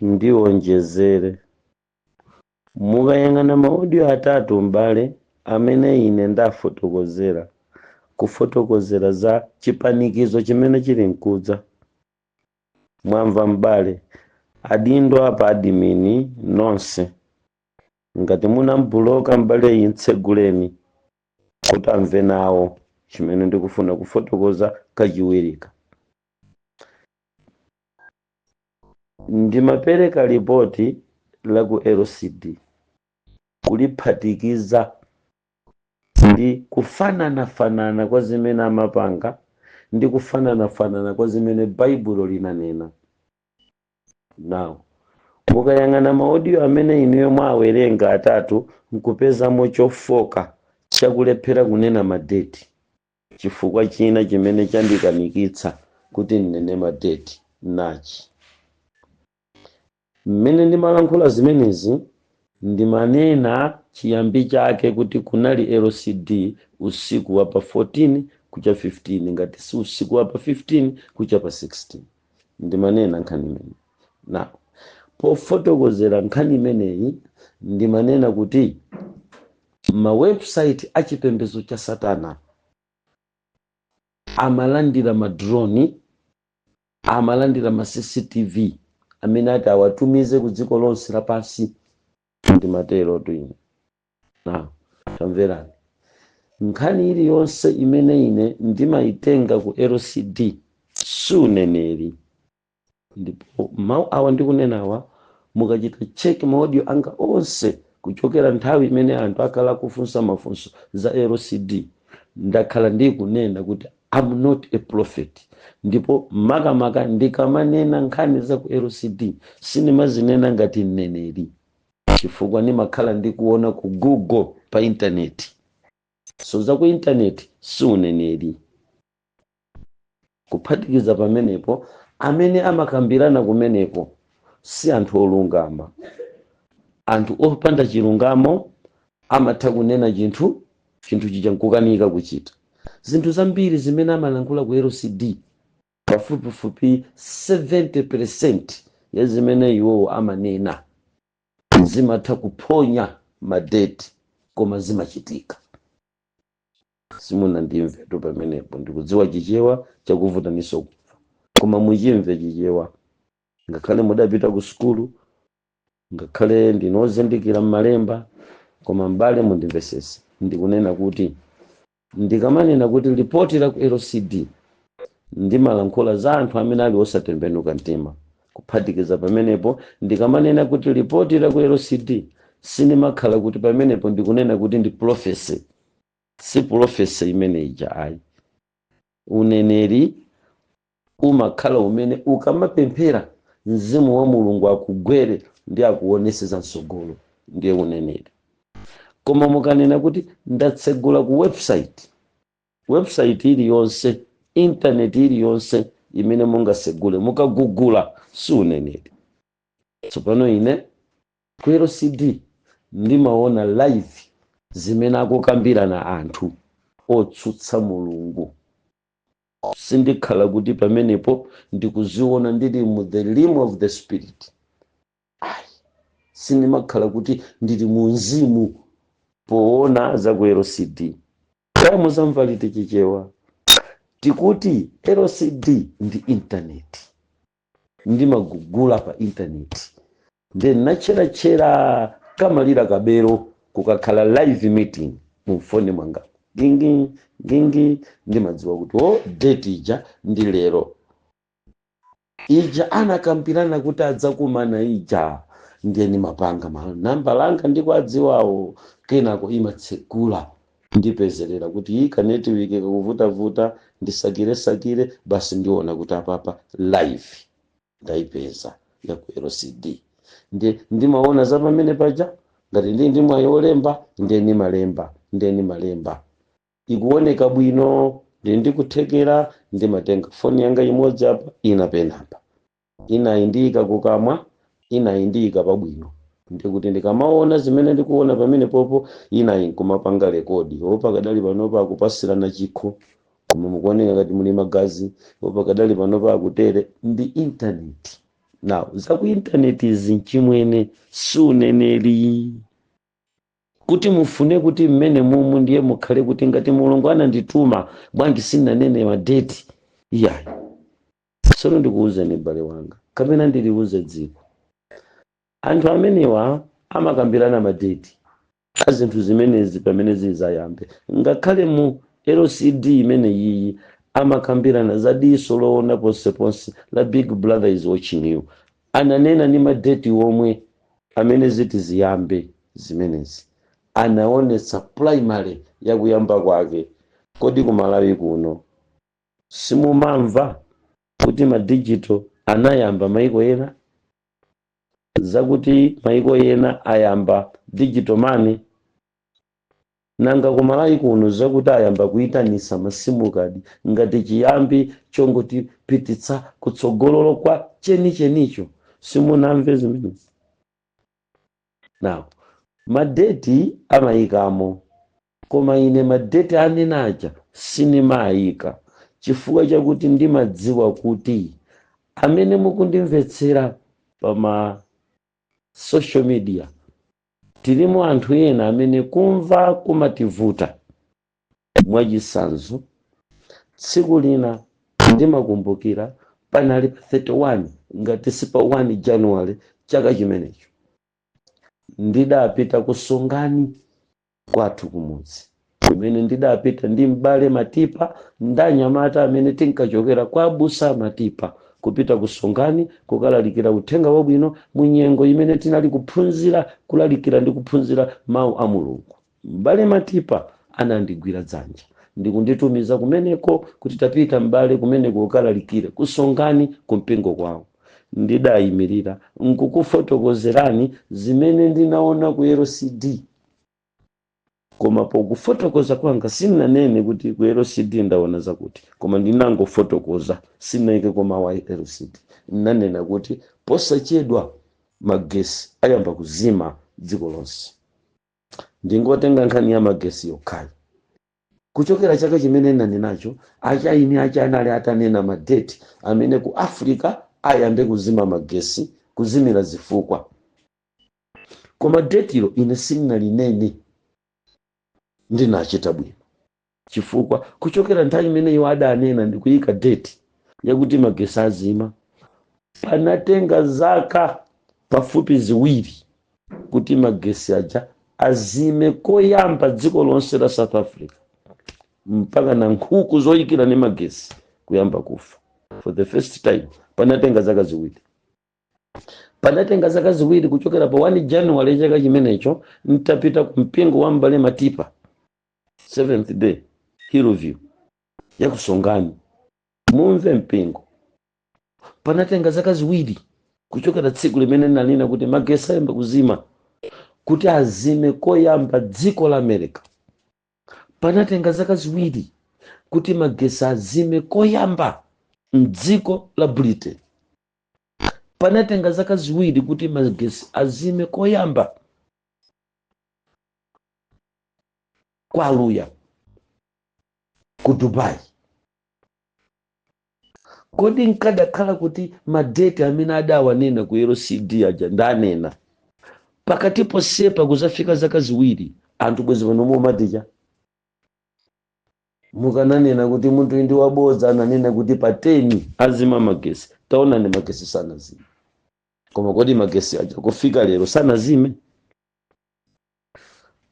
Ndiwonjezere, mukayang'ana ma audio atatu, m'bale, amene ine ndafotokozera, kufotokozera za chipanikizo chimene chili mkudza. Mwamva, m'bale? Adindo apa, admin nonse, ngati munambuloka m'bale, intseguleni kuti amve nawo chimene ndikufuna kufotokoza kachiwirika. Ndimapereka lipoti la ku LCD kuliphatikiza ndi kufananafanana kwa zimene amapanga ndi kufananafanana kwa zimene Baibulo linanena. Now, mukayang'ana ma audio amene inuyo mwawerenga atatu, nkupezamo chofoka chakulephera kunena madeti. Chifukwa china chimene chandikanikitsa kuti ndinene madeti nachi: mmene ndimalankhula zimenezi, ndimanena chiyambi chake kuti kunali LCD usiku wa pa 14 kucha 15, ngati si usiku wa pa 15 kucha pa 16. Ndimanena nkhani imeneyi. Now, pofotokozera nkhani imeneyi, ndimanena kuti ma website a chipembedzo cha satana amalandira ma drone, amalandira ma CCTV amene ati awatumize ku dziko lonse lapansi. Ndimatero tu ine. Now, tamverani, nkhani iliyonse imene ine ndimayitenga ku LCD si uneneri. Ndipo mawu awa ndikunenawa, mukachita check ma audio anga onse kuchokera nthawi imene anthu akhala kufunsa mafunso za LCD, ndakhala ndikunena kuti I'm not a prophet. Ndipo makamaka ndikamanena nkhani za ku LCD, sindimazinena ngati mneneri, chifukwa ndimakhala ndikuona ku Google pa intaneti. So za ku intaneti si uneneri. Kuphatikiza pamenepo, amene amakambirana kumeneko si anthu olungama. Anthu opanda chilungamo amatha kunena chinthu, chinthu chija nkukanika kuchita. Zinthu zambiri zimene amalankhula ku LCD, pafupifupi 70% ya zimene iwowo amanena zimatha kuphonya madeti, koma zimachitika. Simunandimvetu pamenepo. Ndikudziwa Chichewa chakuvutaninso kumva, koma muchimve Chichewa. Ngakhale mudapita ku sukulu, ngakhale ndinozindikira m'malemba, koma m'bale, mundimvesese. Ndikunena kuti ndikamanena kuti lipoti la ku LCD, ndimalankhula za anthu amene ali osatembenuka mtima. Kuphatikiza pamenepo, ndikamanena kuti lipoti la ku LCD, sindimakhala kuti pamenepo ndikunena kuti ndi prophecy. Si prophecy imene ija, ayi. Uneneri umakhala umene ukamapemphera, mzimu wa Mulungu akugwere ndi akuonese za msogolo, ndiye uneneri. Koma mukanena kuti ndatsegula ku website, website iliyonse, internet iliyonse imene mungasegule, mukagugula, si uneneri. Tsopano ine ku LCD ndimaona live zimene akukambirana anthu otsutsa Mulungu. Sindikhala kuti pamenepo ndikuziona ndili mu the realm of the spirit, ayi. Sindimakhala kuti ndili mu mzimu poona za ku LCD. Kaya muzamva liti Chichewa? Tikuti LCD ndi internet. Ndimagugula pa internet, then natcheratchera kamalira kabero kukakhala live meeting mumfoni mwanga, gingi gingi, ndimadziwa kuti o, date ija ndi lero ija anakambirana kuti adzakumana ija. Ndiye ndimapanga manamba langa ndikuadziwawo, kenako imatsekula, ndipezerera kuti iyi ka network kakuvutavuta, ndisakire-sakire, basi, ndiona kuti apapa live ndayipeza ya ku LCD. Ndiye ndimaona za pamene paja. Ngati ndi mwayi olemba, ndiye ndimalemba, ndiye ndimalemba, ikuoneka bwino. Ndi ndikuthekera, ndimatenga foni yanga imodzi apa, ina penapa, inayi ndiyika kukamwa, inayi ndiyika pabwino, ndikuti ndikamaona zimene ndikuona pamene popo, inayi nkumapanga record. O, pakadali panopa akupasirana chikho, koma mukuoneka ngati muli magazi. O, pakadali panopa akutere. Ndi intaneti. Now, za ku intaneti izi, mchimwene, si uneneri kuti mufune kuti mmene mumu ndiye mukhale kuti ngati Mulungu anandituma, bwanji sindinanene ma date? Iyayi. Tsono ndikuwuzeni, m'bale wanga, kapena ndiliuze dziko, anthu amenewa amakambirana ma date a zinthu zimenezi pamene zizayambe. Ngakhale mu LCD imene yiyi amakambirana za diso loona ponseponse la Big Brother is watching you, ananena ndi ma date omwe amene ziti ziyambe zimenezi, anaonetsa primary yakuyamba kwake. Kodi kumalawi kuno simumamva kuti ma digital anayamba maiko ena, zakuti maiko ena ayamba digital money? Nanga kumalawi kuno zakuti ayamba kuyitanisa ma SIM card ngati chiyambi chongotipititsa kutsogololo kwa chenichenicho, simunamve zimenezi? Now, ma date amayikamo, koma ine ma date anenaja sinimayika chifukwa chakuti ndimadziwa kuti amene mukundimvetsera pama social media tilimo anthu ena amene kumva kumativuta. Mwachitsanzo, tsiku lina ndimakumbukira panali pa 31, ngati si pa 1 January chaka chimenecho, ndidapita ku Songani kwathu kumudzi, kumene ndidapita ndi m'bale Matipa ndanyamata amene tinkachokera kwa abusa Matipa kupita ku Songani kukalalikira uthenga wabwino mu nyengo imene tinali kuphunzira kulalikira ndi kuphunzira mawu a Mulungu. M'bale Matipa anandigwira dzanja ndikunditumiza kumeneko kuti, "Tapita m'bale kumeneko kukalalikire kusongani kumpingo kwawo." Ndidayimirira nkukufotokozerani zimene ndinaona ku LCD, koma pokufotokoza kwanga sindinanene kuti ku LCD ndaona zakuti, koma ndinangofotokoza, sindinayike koma wa LCD. Ndinanena kuti posachedwa magesi ayamba kuzima dziko lonse. Ndingotenga nkhani ya magesi yokhayi. Kuchokera chaka chimene nanenacho, achaini achanali atanena ma date amene ku Africa ayambe kuzima magesi, kuzimira zifukwa, koma date lo ine sindinalinene. Ndinachita bwino chifukwa kuchokera nthawi imeneyo adanena ndikuyika date yakuti magesi azima, panatenga zaka pafupi 2 kuti magesi aja azime koyamba dziko lonse la South Africa, mpaka na nkhuku zoyikira ndi magesi kuyamba kufa for the first time. Panatenga zaka 2, panatenga zaka 2 kuchokera pa 1 January chaka chimenecho ntapita ku mpingo wa mbale Matipa, Seventh Day, Hillview yakusongani, mumve mpingo. Panatenga zaka 2 kuchokera tsiku limene nanena kuti magesi ayamba kuzima kuti azime koyamba dziko la America. Panatenga zaka 2 kuti magesi azime koyamba mdziko la Britain. Panatenga zaka 2 kuti magesi azime koyamba kwa Aluya ku Dubai. Kodi nkadakhala kuti ma date amene adawanena ku LCD aja ndanena pakati posepa kuzafika zaka 2, anthu bwezi pano mumaticha mukananena kuti munthu ndi wabodza, ananena kuti pa 10 azima magesi, taonani magesi sanazime. Koma kodi magesi aja kufika lero sanazime?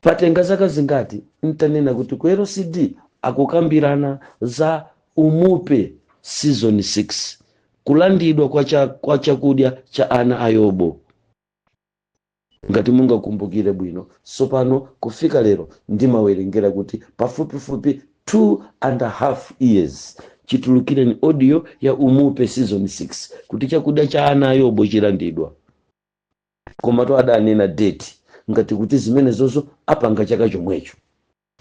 Patenga zaka zingati ntanena kuti ku LCD akukambirana za Umupe season 6, kulandidwa kwa chakudya cha ana a Yobo, ngati mungakumbukire bwino. Sopano kufika lero ndimawerengera kuti pafupifupi 2.5 years chitulukireni audio ya Umupe season 6 kuti chakudya cha ana a Yobo chilandidwa. Koma to adanena date ngati kuti zimenezozo apanga chaka chomwecho,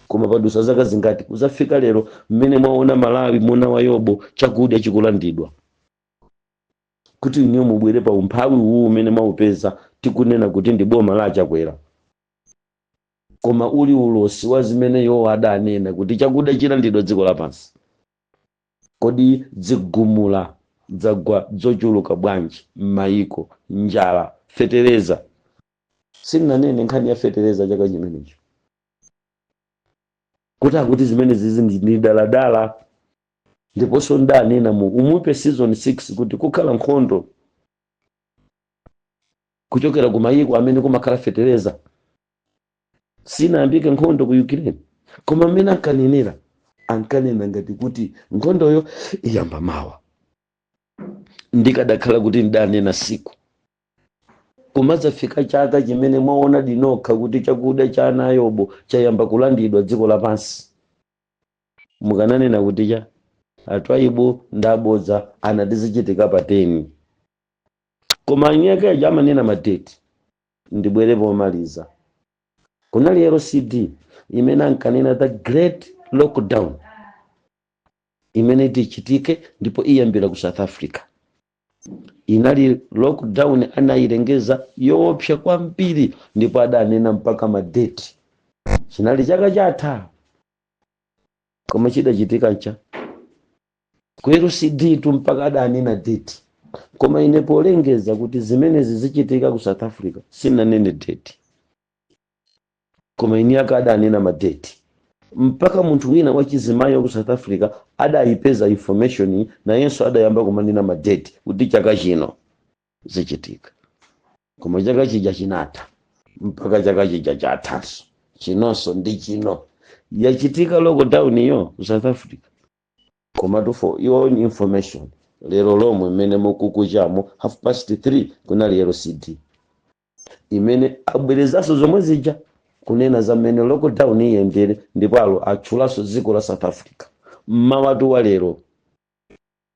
koma padusa zaka zingati kuzafika lero mmene mwaona Malawi muna wa Yobo chakudya chikulandidwa, kuti iniyo mubwere pa umphawi uwu umene mwaupeza, tikunena kuti ndi boma la Chakwera, koma uli ulosi wa zimene iwo adanena kuti chakudya chilandidwa dziko lapansi. Kodi dzigumula Dzagwa zochuluka bwanji m'mayiko, njala, fetereza. Sindinanene nkhani ya fetereza chaka chimenecho kuti akuti zimene zizi ndi daladala. Ndiponso ndanena mu Umupe season 6 kuti kukhala nkhondo kuchokera ku mayiko amene kumakhala fetereza. Sinayambike nkhondo ku Ukraine, koma mmene ankanenera, ankanena ngati kuti nkhondoyo iyamba mawa. Ndikadakhala kuti ndanena siku, kumadzafika chaka chimene mwaona dinokha kuti chakudya cha ana ayobo chayamba kulandidwa dziko lapansi, mukananena kuti cha atwaibo ndabodza, anati zichitika pa 10, koma nyakaja amanena ma date. Ndibwere pomaliza, kunali LCD imene ankanena the great lockdown imene tichitike ndipo iyambira ku South Africa. Inali lockdown anayilengeza yoopsa kwambiri, ndipo adanena mpaka ma date. Chinali chaka chatha, koma chidachitika ncha ku LCD tu, mpaka adanena date. Koma ine polengeza kuti zimenezi zichitika ku South Africa, sinanene date, koma ini aka adanena ma date, mpaka munthu wina wachizimayi wa ku South Africa adayipeza information, nayenso adayamba kumanena ma date kuti chaka chino zichitika. Koma chaka chija chinatha, mpaka chaka chija chathanso, chinonso ndi chino yachitika lockdown iyo ku South Africa. Komatu for your own information, lero lomwe mmene mukukuchamo 3:30 kunali LCD imene abwerezanso zomwe zija kunena za mmene lockdown iyendere, ndipo alo atchulanso dziko la South Africa mmawatu wa lero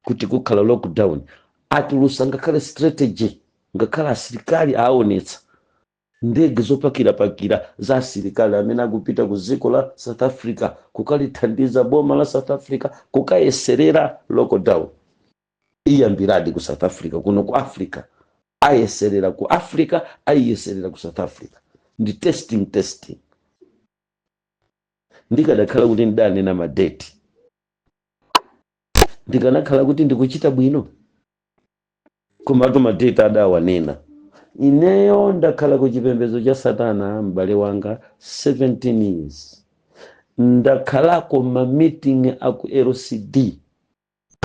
kuti kukhala lockdown. Atulusa ngakhale strategy, ngakhale asilikali aonetsa ndege zopakirapakira za asilikali amene akupita ku dziko la South Africa kukalithandiza boma la South Africa kukayeserera lockdown. Iyambiradi ku South Africa, kuno ku Africa ayeserera ku Africa, ayiyeserera ku South Africa, ndi testing, testing. Ndikadakhala kuti ndidanena ma date, ndikanakhala kuti ndikuchita bwino, komatu ma date adawanena. Ineyo ndakhala ku chipembedzo cha satana, m'bale wanga, 17 years. Ndakhalako ma meeting aku LCD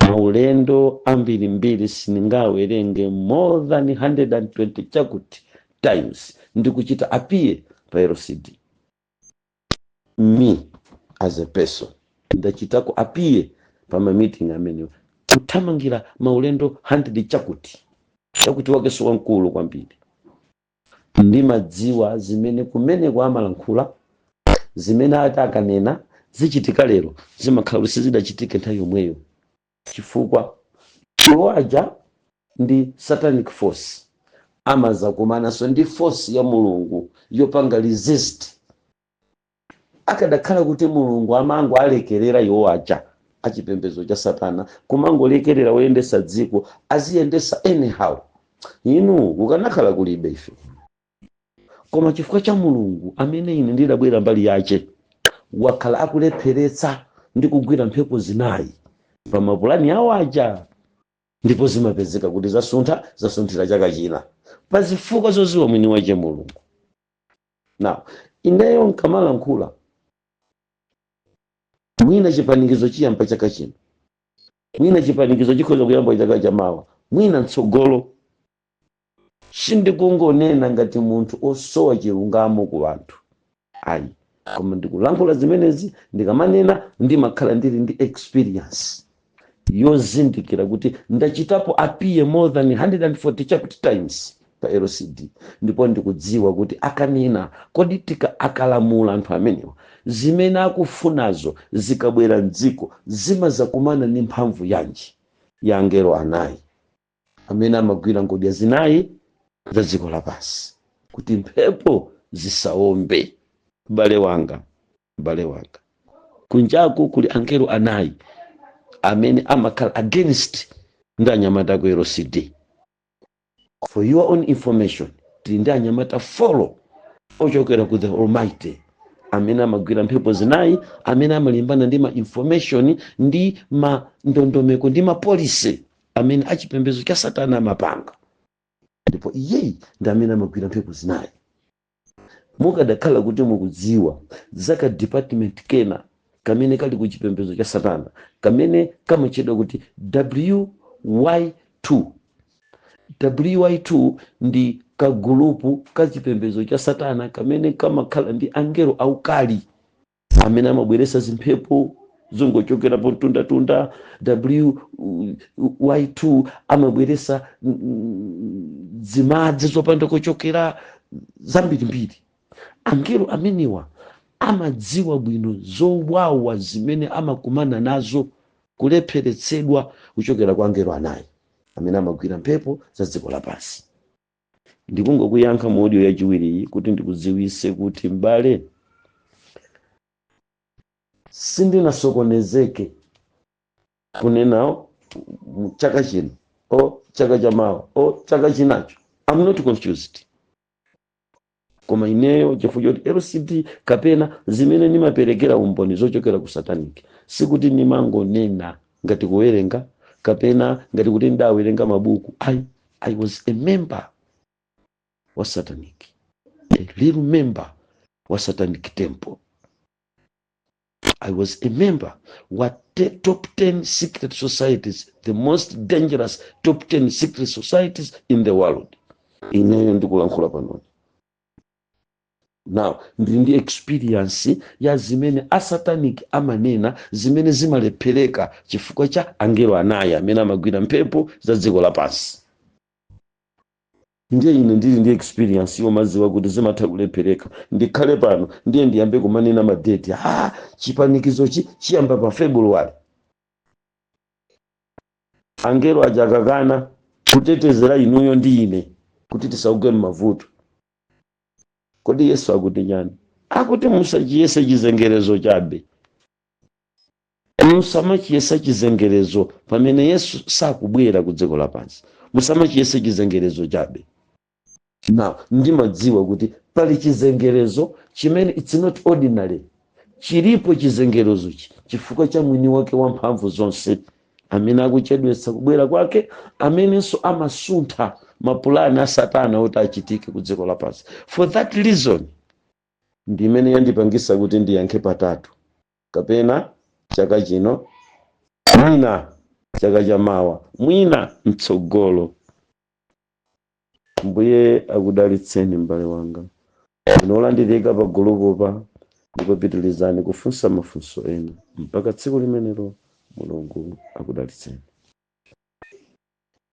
maulendo ambirimbiri, sindingawerenge, more than 120 chakuti times ndikuchita appear pa LCD. Me as a person ndachitako appear pa ma meeting amenewo, kuthamangira maulendo 100 chakuti chakuti wakeso wamkulu kwambiri. Ndimadziwa zimene kumeneko amalankhula, zimene ati akanena zichitika lero, zimakhala kuti sizidachitike nthawi yomweyo, chifukwa iwo aja ndi satanic force, amazakumananso ndi force ya Mulungu yopanga resist. Akadakhala kuti Mulungu amango alekerera iwo aja achipembedzo cha satana, kumangolekerera woyendesa dziko aziyendesa anyhow, inu kukanakhala kulibe ife. Koma chifukwa cha Mulungu amene ine ndidabwera mbali yace, wakhala akulepheretsa ndi kugwira mphepo zinayi pa mapulani awo aja, ndipo zimapezeka kuti zasuntha, zasunthira chaka china pa zifukwa zoziwa mwini wace Mulungu. Now ineyo nkamalankhula, mwina chipanikizo chiyamba chaka chino, mwina chipanikizo chikhoza kuyamba chaka chamawa, mwina mtsogolo. Sindikungonena ngati munthu osowa chilungamo ku anthu, ayi, koma ndikulankhula zimenezi, ndikamanena ndimakhala ndili ndi experience yozindikira kuti ndachitapo appear more than 140 chakuti times pa LCD, ndipo ndikudziwa kuti akanena, kodi tika akalamula anthu amenewa, zimene akufunazo zikabwera mdziko zimazakumana ndi mphamvu yanji ya angelo anayi amene amagwira ngodya zinayi za dziko lapansi kuti mphepo zisaombe? M'bale wanga, m'bale wanga, kunjaku kuli angelo anayi amene amakhala against ndi anyamata ku LCD. For your own information, tili ndi anyamata four ochokera ku the Almighty amene amagwira mphepo zinayi, amene amalimbana ndi ma information ndi ma ndondomeko ndi ma policy a dziko lapansi. amene achipembedzo cha Satana amapanga, ndipo iyeyi ndi amene amagwira mphepo zinayi. Mukadakhala kuti mukudziwa zaka department kena kamene kali ku chipembedzo cha Satana kamene kamatchedwa kuti WY2. WY2 ndi kagulupu ka chipembedzo cha Satana kamene kamakhala ndi angelo aukali amene amabweretsa zimphepo zongochokerapo mtundatunda. WY2 amabweretsa zimadzi zopanda kuchokera zambirimbiri. Angelo amenewa amadziwa bwino zowawa zimene amakumana nazo, kulepheretsedwa kuchokera kwa angelo anayi amene amagwira mphepo za dziko lapansi. Ndikungokuyankha mu audio yachiwiri iyi kuti ndikudziwise kuti, m'bale, sindinasokonezeke kunenawo chaka chino o chaka chamawa o chaka chinacho. I'm not confused. Koma ineyo, chifukwa choti LCD kapena zimene nimaperekera umboni zochokera ku satanic, sikuti nimangonena ngati kuwerenga kapena ngati kuti ndawerenga mabuku. I was a member wa satanic, a little member wa satanic temple. I was a member wa top 10 secret societies, the most dangerous top 10 secret societies in the world. Ineyo ndikulankhula panoni now ndili ndi experience ya zimene asatanic amanena, zimene zimalephereka chifukwa cha angelo anayi amene amagwira mphepo za dziko lapansi. Ndiye ine ndili ndi experience yomadziwa kuti zimatha kulephereka. Ndikhale pano ndiye ndiyambe kumanena ma date, ah, chipanikizochi chiyamba pa February, angelo aja akakana kutetezera inuyo ndi ine kuti tisaugwe m'mavuto. Kodi Yesu akuti chani? Akuti musachiyese chizengerezo chabe, musamachiyesa chizengerezo. Pamene Yesu sakubwera ku dziko lapansi, musamachiyese chizengerezo chabe. Now ndimadziwa kuti pali chizengerezo chimene it's not ordinary. Chilipo chizengerezochi chifukwa cha mwini wake wamphamvu zonse amene akuchedwetsa kubwera kwake, amenenso amasuntha mapulani a Satana oti achitike ku dziko lapansi. For that reason ndimene yandipangisa kuti ndiyankhe patatu, kapena chaka chino, mwina chaka chamawa, mwina mtsogolo. Mbuye akudalitseni, m'bale wanga inolandirika pa gulupupa, ndipo pitirizani kufunsa mafunso ena mpaka tsiku limenelo. Mulungu akudalitseni.